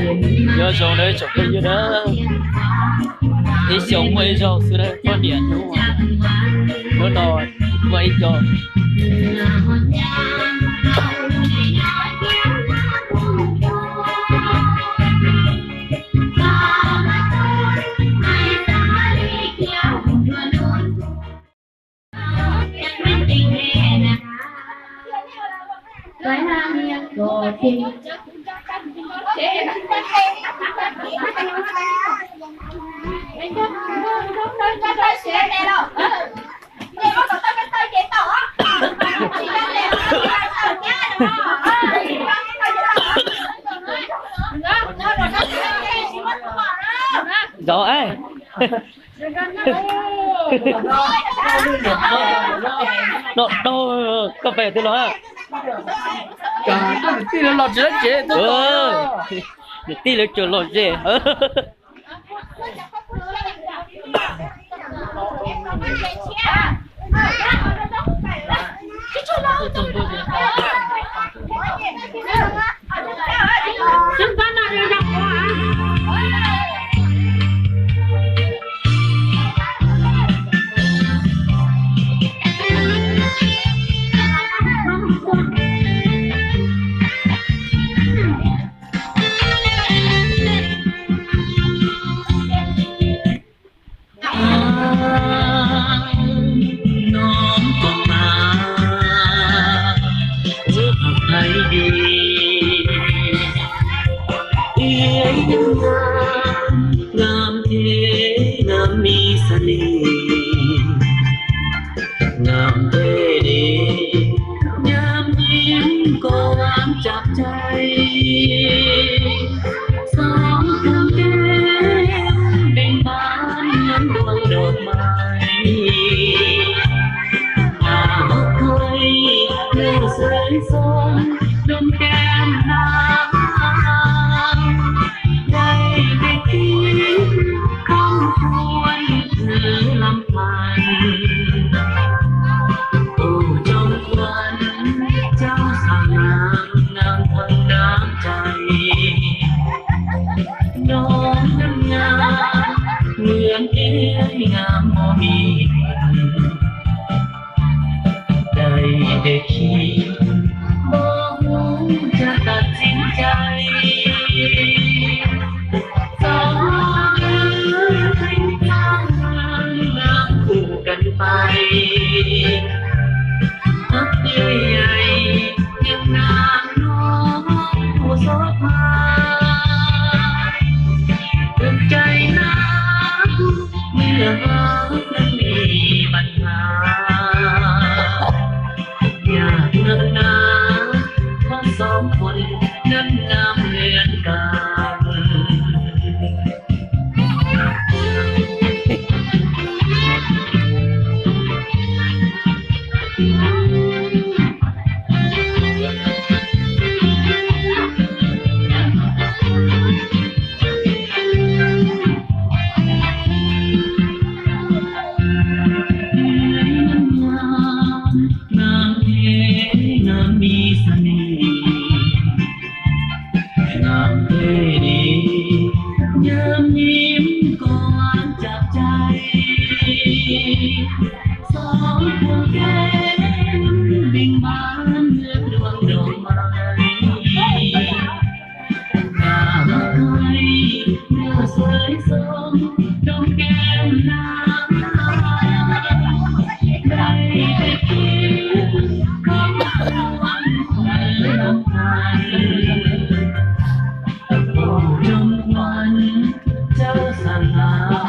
Nyob zoo nawb tsoom phooj ywg na, ib xyoos muaj ib zaug xwb na poj niam hnub, hnub no muaj ib co. Zov, no, no, koj pais twg los? Tij lawv los tsev, niam tij lawv tseem los ze. Ngam thiab ngam mi xas nis, ngam tej dev, nyam nim kos vam cam cai. Xov thoob kev npeej npab nyob nruab nrog mais. Nqa hauv thaiv lub xaiv xoo doog kem na, dai dej khib khoob khuam ntxwv lam phais. Tus coo kuam cauj xav ngam ngam thoob dab tsi, nyob nab nyab mượn ib ngam mos mis. Dai dej khib npog hub caj tas txiv cai. Xov thoob kev npeej npab nyob nruab nrog mais. Hab tias nyam nam no kuv xov thoob kev cai na, nws hab nws li npab na. Nyam nam na, thoob xov thoob nab nam lwm kab. Ngam thiab ngam mi xas nis, ngam tej dev, nyam nim kos vam cam cai. Xov thoob kev npeej npab nyob nruab nrog mais. Nqa hauv thaiv lub xaiv xoo doog kem na, dai dej khib khoob khuam ntxwv lam phais. Tus coo kuam cauj xav ngam